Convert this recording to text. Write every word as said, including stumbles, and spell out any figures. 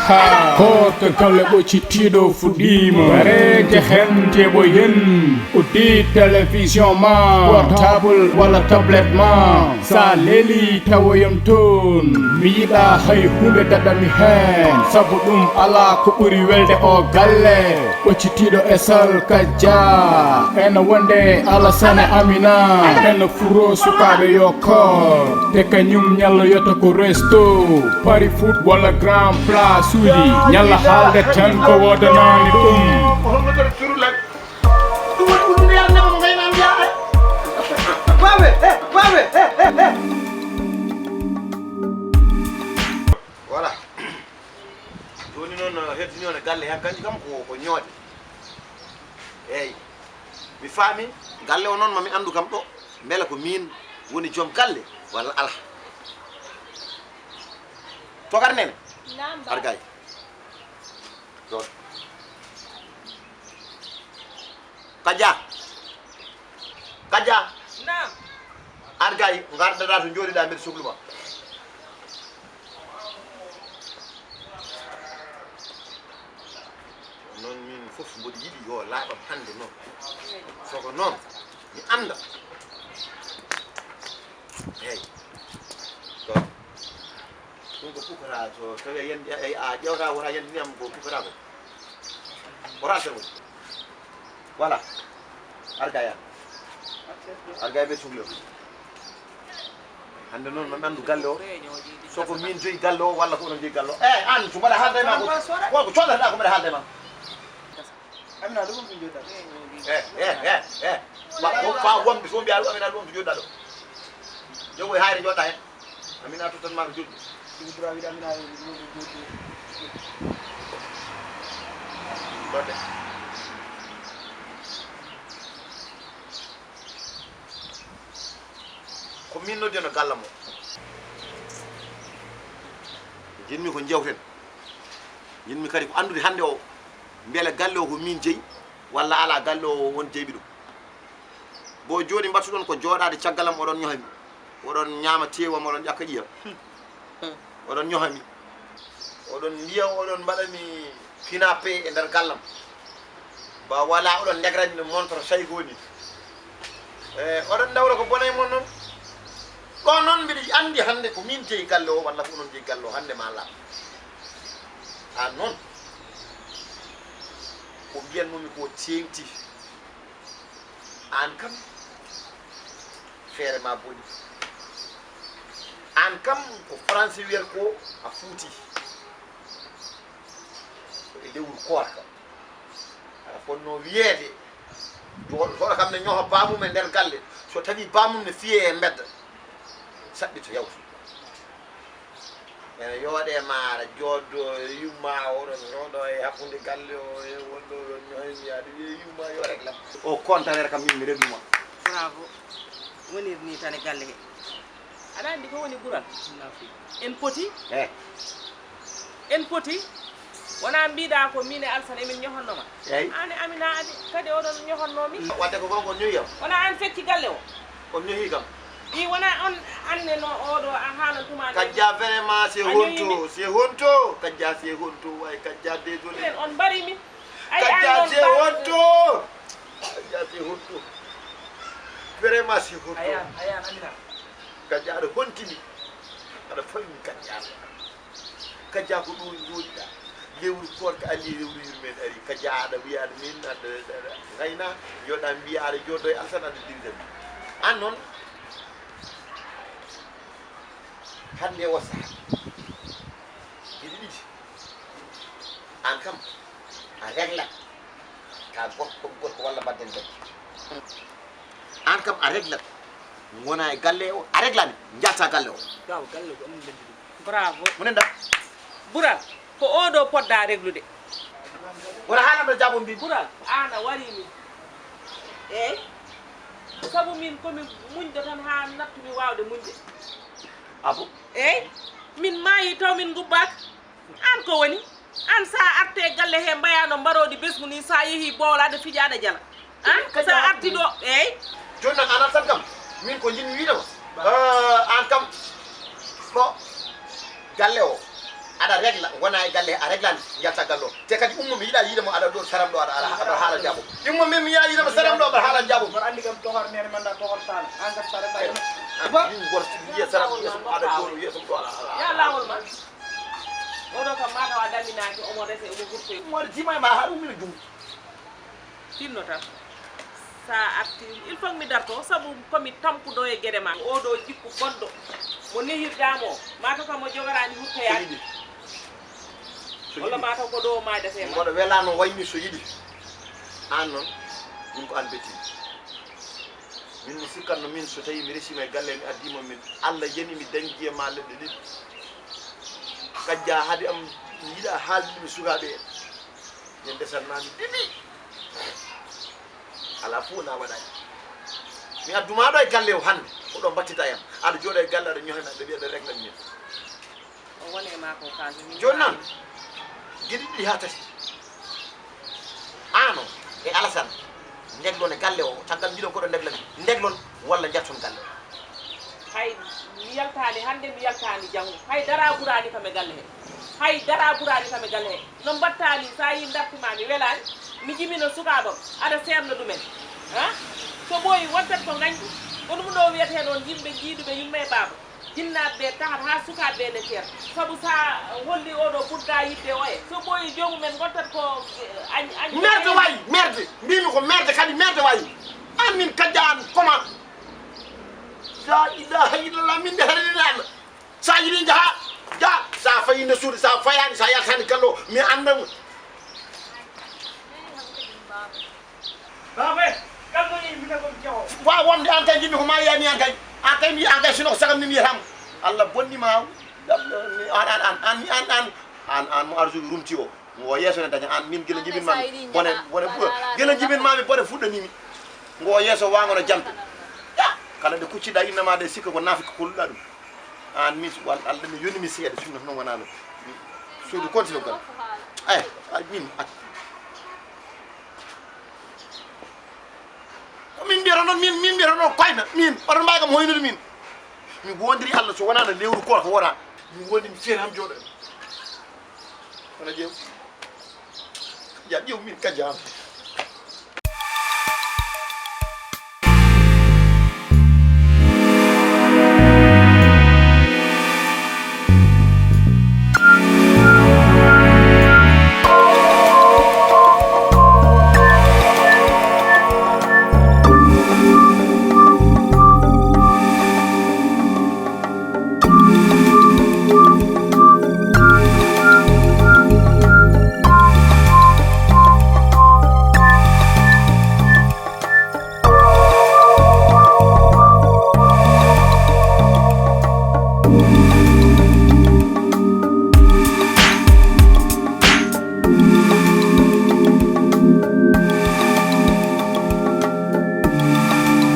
Ha, ko to galle ɓoccitiiɗo fuɗɗiima. Wareede heen teɓo yen. Uddi télévision ma, portable walla tablette ma. Sa leeli tawoyam toon. Mi yiɗa hay huunde daɗami heen. Sabu ɗum alaa ko ɓuri welde o galle. Ɓoccitiiɗo e sal kajja. Ena wonde Alasane Amina. Ena furo sukaaɓe yo koor. Te kañum ñalloyata ko resto. Pari foot walla grand place uji. Ñalla haalde tan ko woodanaani ɗum. Voilà. Jooni noon, heddini on e galle heen, kanji kam ko, ko ñoode. Eeyi. Mi faami, galle o noon ma mi anndu kam ɗo, mbela ko miin woni joom galle walla alaa. Tokar Neene? Naam, Baaba. Ar gay. Ɗoon. Kajja. Kajja. Naam. Ar gay, ngardaɗaa to njooɗiɗaa, mbeɗa soklu ma. Noon miin fof mboɗo yiɗi yo laaɓam hannde noon. So ko noon, mi annda. Eeyi. Ko ɗum ko pukara, so tawi a yandi, a, a ƴeewata wota yandini am ko pukara ko. Wota sero. Voilà. Ar gay an. Ar gay ɓe sukli o. Hannde noon, no mi anndu galle o. So ko miin joyi galle o, walla ko onon joyi galle o. Eh, aan, so mbaɗa haalda e ma ko, ko, ko coodata ko mbaɗa haalda e ma. Amina, ɗum ko joɗɗa. Eh, eh, eh, eh. Wa, ko fa wonde so mbiya ɗum, Amina, ɗum ko joɗɗa ɗo. Jogo e hayre joɗɗa hen. Amina, to tan ma ko joɗɗi. Ɗum ɓura wiɗa Amina, ɗum ko joɗɗi. Ɗo de. Ko min noddi no galle mo. Jinmi ko jewten. Jinmi kadi ko anndude hannde o. Mbele galle o ko min jeyi, walla alaa galle o won jeyɓe ɗum. Bo jooni mbattuɗon ko jooɗaade caggal am, oɗon ñoha mi. Oɗon ñaama teewu am, oɗon ƴakka ƴiyam. Oɗon ñoha mi. Oɗon mbiya oɗon mbaɗa mi pinape e nder gallam. Ba wala oɗon ndegrani mi montre Saygo ni. Eh, oɗon ndawra ko bonay mon noon. Ɗo noon mbiɗa anndi hannde ko min jeyi galle o walla ko onon jeyi galle o hannde ma laaɓ. Aan noon ko mbiyannomi ko teeŋti. Aan kam feere ma boni. Aan kam ko français wiyata ko a fuuti. Ko e lewru koorka. Aɗa fotnoo wiyeede jooɗotooɗo kam ne ñoha baamum e nder galle. So tawii baamum ne fiyee e mbedda, saɗɗito yawtu. Ene yooɗee maara, jooɗdoo e yumma, oɗon jooɗoo e hakkunde galle o e wonɗo oɗon ñoha mi yaade wiye yumma yo rek lam. Au contraire kam min mi rennduma. Bravo. Wonir ni tan e galle he. Aɗa anndi ko woni ɓural? En poti? Eh. En poti? Wona mbiɗa ko min e Alsan emin ñohonno ma? Eyi. Aan e Amina adi kadi oɗon ñohonno mi? Wadde ko gonga on ñohi yam? Wona aan fecci galle o? On ñohi kam? I wona on anne no oɗo a haalan tuma nde. Kajja vraiment c'est honto, c'est honto. Kajja c'est honto, way kajja désolé. Minen on mbari min. Ay Kajja c'est honto. Kajja c'est honto. Vraiment c'est honto. Ayan, ayan Amina. Kajja aɗa hontini. Aɗa fawmi Kajja. Kajja ko ɗo jooɗiɗa. Lewru koorka ari lewru yurmeen ari. Kajja aɗa wiya aɗa min aɗa gayna. Yoɗa mbiya aɗa jooɗo e Alsan aɗa dirida mi. An noon. Hannde o saha. Geɗe ɗiɗi. An kam a reglat ka gorko gorko walla mbadden debbo. An kam a reglat. Wona e galle o a reglani. Jatta galle o. Gaw galle ko amin lendi ɗum. Bravo. Mo nenda. Bural ko oɗo podda reglude. Wona haalanta jabon mbi. Bural an a wari min. Eyyi. Sabu min komi muñɗo tan ha nattumi wawde muñde. Abo. Eyyi. Min maayi taw min ngubbaka. An ko woni? An sa arte galle he mbayano mbaroɗi besgu ni sa yeehi bowla aɗa fija aɗa jala. An sa arti ɗo eyyi. Joni noon an artan kam min ko jinmi wiide ma. Eh, an kam ɗo galle o Aɗa regla, wona e galle he, a reglani, yalta galle o. Te kadi ummo, mi yiɗa yiide mo, aɗa ɗo saram ɗo, aɗa, aɗa, aɗa haala jaabo. Ummo, min mi yiɗa yiide mo, saram ɗo, aɗa haala jaabo. Mboɗo anndi kam tohor nene, manda tohor tana. An kam saɗa tawi. Ah, min gor, wiye saram, yeeso ɗo, aɗa ɗo, yeeso ɗo, aɗa, aɗa. Ya lawol ma. Oɗo kam mataw a daminaaki, omo rese, omo hurtoy. Mo jima ma har umina jungo. Tinno tan. Sa arti, il faut mi darto, sabu komi tampuɗo e gere ma. Oɗo jikku bonɗo. Mo nehirɗamo, mataw kam mo jogarani hurtoyaade. So yiɗi. So yiɗi. Walla mataw ko ɗo o maydata e ma. Mboɗo welano wayni so yiɗi. An noon, ɗum ko an bettini. Min mi sikkanno min so tawi mi resima e galle mi addima min. Allah yani mi dañji e ma leɗɗe ɗiɗi. Kajja haade am mi yiɗa haalde mi sukaaɓe en. Min ndesatnami ɗiɗi. Ala fof na waɗani. Mi adduma ɗo e galle o hannde. Ko ɗo mbattita yam. Aɗa jooɗa e galle aɗa ñohana aɗa wiya aɗa regla min. O woni e ma ko kaal. Jooni noon, geɗe ɗiɗi haa tati. Aan o e Alasan, ndeglon e galle o, caggal mbiɗon koɗo ndegla mi, ndeglon walla njarton galle o. Hay mi yaltaani hannde, mi yaltaani janngo. Hay dara ɓuraani kam e galle he. Hay dara ɓuraani kam e galle he. No mbaɗtaani, so a yii ndarti ma mi welaani, mi jimino sukaaɓam, aɗa seerno ɗumen. Ha? So ɓooyi wontat ko ngañɗi, ko ɗum ɗo wiyetee noon yimɓe jiiduɓe yumma e baaba. Jinnaaɓe ɓe tahat haa sukaaɓe ɓe ne ceer. Sabu so a holli oɗo ɓurda yiɗde oye. So ɓooyi joomumen ngontat ko, eh, añ-, añ-, merde wayi, merde. Mbimi ko merde kadi, merde wayi. An min kajja an comment? La ilaha illallah, min de harina Allah. Sa yiɗi jaha, ja, sa fayi nde suudu, sa fayani, sa yaltani kallo, mi annda mo. Babe, kallo yi mi ko jawo. Wa wonde an kay jimmi ko ma yani an kay. An kay mi an kay sino ko sagam ni mi yetama. Allah bonni ma. An an an an an an an mo arju rumti o. Ngo yeeso ne daña an min gila jibin mami bone bone ɓura gila jibin mami bone fuɗɗanimi. Ngo yeeso wango no jampe. Ya, kala nde kucciɗa innama de sikka ko nafika ko luɗa ɗum. An min wal Allah ne yoni mi seeɗa sunna non wona no. Suudu continue gal. Ay, ay min at. Ko min mbiyata noon, min, min mbiyata noon koyna, min, oɗon mbaawi kam hoynude min. Mi wondiri Allah so wonaa no lewru koor ko wona. Mi wondi mi feeri ham jooɗo. Kono ƴeew. Ya ƴeew min kajam.